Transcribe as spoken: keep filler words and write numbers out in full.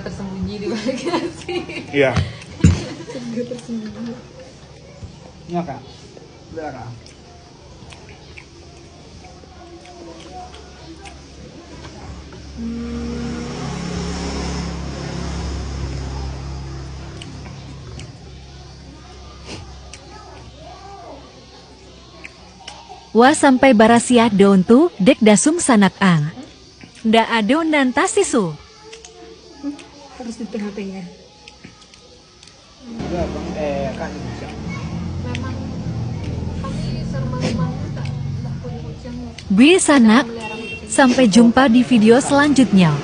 Tersembunyi di balik nasi. Iya. Surga tersembunyi. Ini, Kak. Udah, Kak. Wah, sampai barasiah daun tu, dek dasum sanak ang. Ndak ado nan tasiso. Harus di tengah-tengah. Memang kami serumah-rumah tak, tak punya kucing. Bye sanak, sampai jumpa di video selanjutnya.